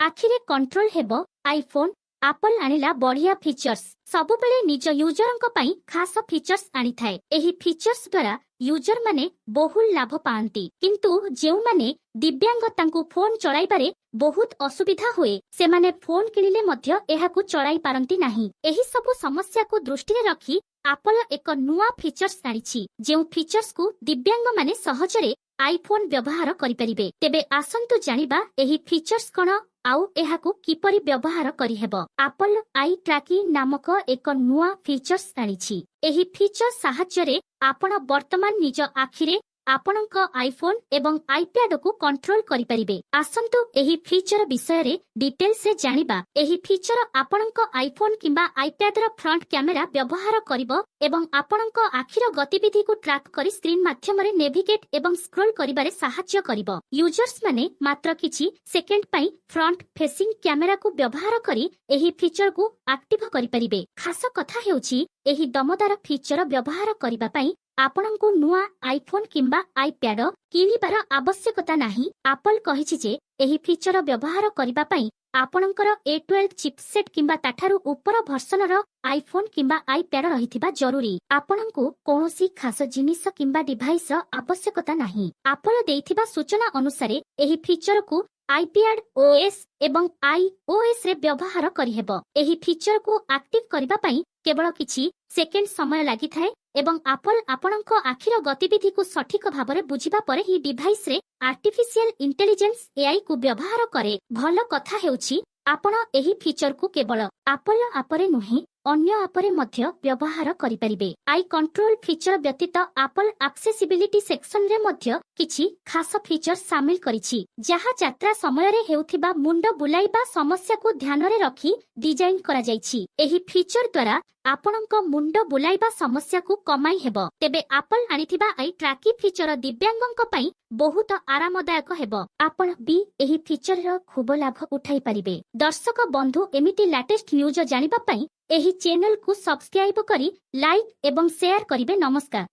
ଆଖିରେ କଣ୍ଟ୍ରୋଲ ହେବ iPhone, Apple ଆଣିଲା ବଢିଆ ଫିଚର୍ସ। ସବୁବେଳେ ନିଜ ୟୁଜରଙ୍କ ପାଇଁ ଖାସ ଫିଚର୍ସ ଆଣିଥାଏ। ଏହି ଫିଚର୍ସ ଦ୍ୱାରା ୟୁଜରମାନେ ବହୁ ଲାଭ ପାଆନ୍ତି। କିନ୍ତୁ ଯେଉଁମାନେ ଦିବ୍ୟାଙ୍ଗ, ତାଙ୍କୁ ଫୋନ୍ ଚଳାଇବାରେ ବହୁତ ଅସୁବିଧା ହୁଏ। ସେମାନେ ଫୋନ୍ କିଣିଲେ ମଧ୍ୟ ଏହାକୁ ଚଳାଇ ପାରନ୍ତି ନାହିଁ। ଏହି ସବୁ ସମସ୍ୟାକୁ ଦୃଷ୍ଟିରେ ରଖି ଆପଲ ଏକ ନୂଆ ଫିଚର୍ସ ଆଣିଛି, ଯେଉଁ ଫିଚର୍ସକୁ ଦିବ୍ୟାଙ୍ଗମାନେ ସହଜରେ ଆଇଫୋନ୍ ବ୍ୟବହାର କରିପାରିବେ। ତେବେ ଆସନ୍ତୁ ଜାଣିବା ଏହି ଫିଚର୍ସ କଣ ଆଉ ଏହାକୁ କିପରି ବ୍ୟବହାର କରିହେବ। ଆପଲ I ଟ୍ରାକିଂ ନାମକ ଏକ ନୂଆ ଫିଚର୍ସ ଆଣିଛି। ଏହି ଫିଚର ସାହାଯ୍ୟରେ ଆପଣ ବର୍ତ୍ତମାନ ନିଜ ଆଖିରେ ଆପଣଙ୍କ ଆଇଫୋନ୍ ଏବଂ ଆଇପ୍ୟାଡକୁ କଣ୍ଟ୍ରୋଲ କରିପାରିବେ। ଆସନ୍ତୁ ଏହି ଫିଚର ବିଷୟରେ ଡିଟେଲ୍ସରେ ଜାଣିବା। ଏହି ଫିଚର ଆପଣଙ୍କ ଆଇଫୋନ୍ କିମ୍ବା ଆଇପ୍ୟାଡର ଫ୍ରଣ୍ଟ କ୍ୟାମେରା ବ୍ୟବହାର କରିବ ଏବଂ ଆପଣଙ୍କ ଆଖିର ଗତିବିଧିକୁ ଟ୍ରାକ୍ କରି ସ୍କ୍ରିନ୍ ମାଧ୍ୟମରେ ନେଭିଗେଟ୍ ଏବଂ ସ୍କ୍ରୋଲ କରିବାରେ ସାହାଯ୍ୟ କରିବ। ୟୁଜର୍ସ ମାନେ ମାତ୍ର କିଛି ସେକେଣ୍ଡ ପାଇଁ ଫ୍ରଣ୍ଟ ଫେସିଂ କ୍ୟାମେରାକୁ ବ୍ୟବହାର କରି ଏହି ଫିଚରକୁ ଆକ୍ଟିଭ କରିପାରିବେ। ଖାସ କଥା ହେଉଛି, ଏହି ଦମଦାର ଫିଚର ବ୍ୟବହାର କରିବା ପାଇଁ ଆପଣଙ୍କୁ ନୂଆ ଆଇଫୋନ୍ କିମ୍ବା ଆଇପ୍ୟାଡ କିଣିବାର ଆବଶ୍ୟକତା ନାହିଁ। ଆପଲ କହିଛି ଯେ ଏହି ଫିଚର ବ୍ୟବହାର କରିବା ପାଇଁ ଆପଣଙ୍କର ଏ 12 ଚିପସେଟ୍ କିମ୍ବା ତାଠାରୁ ଉପର ଭର୍ସନର ଆଇଫୋନ୍ କିମ୍ବା ଆଇପ୍ୟାଡ ରହିଥିବା ଜରୁରୀ। ଆପଣଙ୍କୁ କୌଣସି ଖାସ ଜିନିଷ କିମ୍ବା ଡିଭାଇସର ଆବଶ୍ୟକତା ନାହିଁ। ଆପଲ ଦେଇଥିବା ସୂଚନା ଅନୁସାରେ, ଏହି ଫିଚରକୁ ଆଇପ୍ୟାଡ ଓଏସ୍ ଏବଂ ଆଇଓଏସ୍ ରେ ବ୍ୟବହାର କରିହେବ। ଏହି ଫିଚରକୁ ଆକ୍ଟିଭ କରିବା ପାଇଁ କେବଳ କିଛି ସେକେଣ୍ଡ ସମୟ ଲାଗିଥାଏ ଏବଂ ଆପଲ ଆପଣଙ୍କ ଆଖିର ଗତିବିଧିକୁ ସଠିକ ଭାବରେ ବୁଝିବା ପରେ ହିଁ ଡିଭାଇସରେ ଆର୍ଟିଫିସିଆଲ ଇଣ୍ଟେଲିଜେନ୍ସ ଏଆଇ କୁ ବ୍ୟବହାର କରେ। ଭଲ କଥା ହେଉଛି, ଆପଣ ଏହି ଫିଚରକୁ କେବଳ ଆପଲ ଆପରେ ନୁହେଁ, ଅନ୍ୟ ଆପରେ ମଧ୍ୟ ବ୍ୟବହାର କରିପାରିବେ। I control feature ବ୍ୟତୀତ ଆପଲ ଆକ୍ସେସିବିଲିଟି ସେକ୍ସନରେ ମଧ୍ୟ କିଛି ଖାସ ଫିଚର ସାମିଲ କରିଛି, ଯାହା ଯାତ୍ରା ସମୟରେ ହେଉଥିବା ମୁଣ୍ଡ ବୁଲାଇବା ସମସ୍ୟାକୁ ଧ୍ୟାନରେ ରଖି ଡିଜାଇନ କରାଯାଇଛି। ଏହି ଫିଚର ଦ୍ୱାରା ଆପଣଙ୍କ ମୁଣ୍ଡ ବୁଲାଇବା ସମସ୍ୟାକୁ କମାଇ ହେବ। ତେବେ ଆପଲ ଆଣିଥିବା I tracking feature ଦିବ୍ୟାଙ୍ଗଙ୍କ ପାଇଁ ବହୁତ ଆରାମଦାୟକ ହେବ। ଆପଣ ବି ଏହି ଫିଚରର ଖୁବ ଲାଭ ଉଠାଇ ପାରିବେ। ଦର୍ଶକ ବନ୍ଧୁ, ଏମିତି ଲାଟେଷ୍ଟ ନ୍ୟୁଜ ଜାଣିବା ପାଇଁ ଏହି ଚ୍ୟାନେଲକୁ ସବସ୍କ୍ରାଇବ କରି ଲାଇକ୍ ଏବଂ ସେୟାର କରିବେ। ନମସ୍କାର।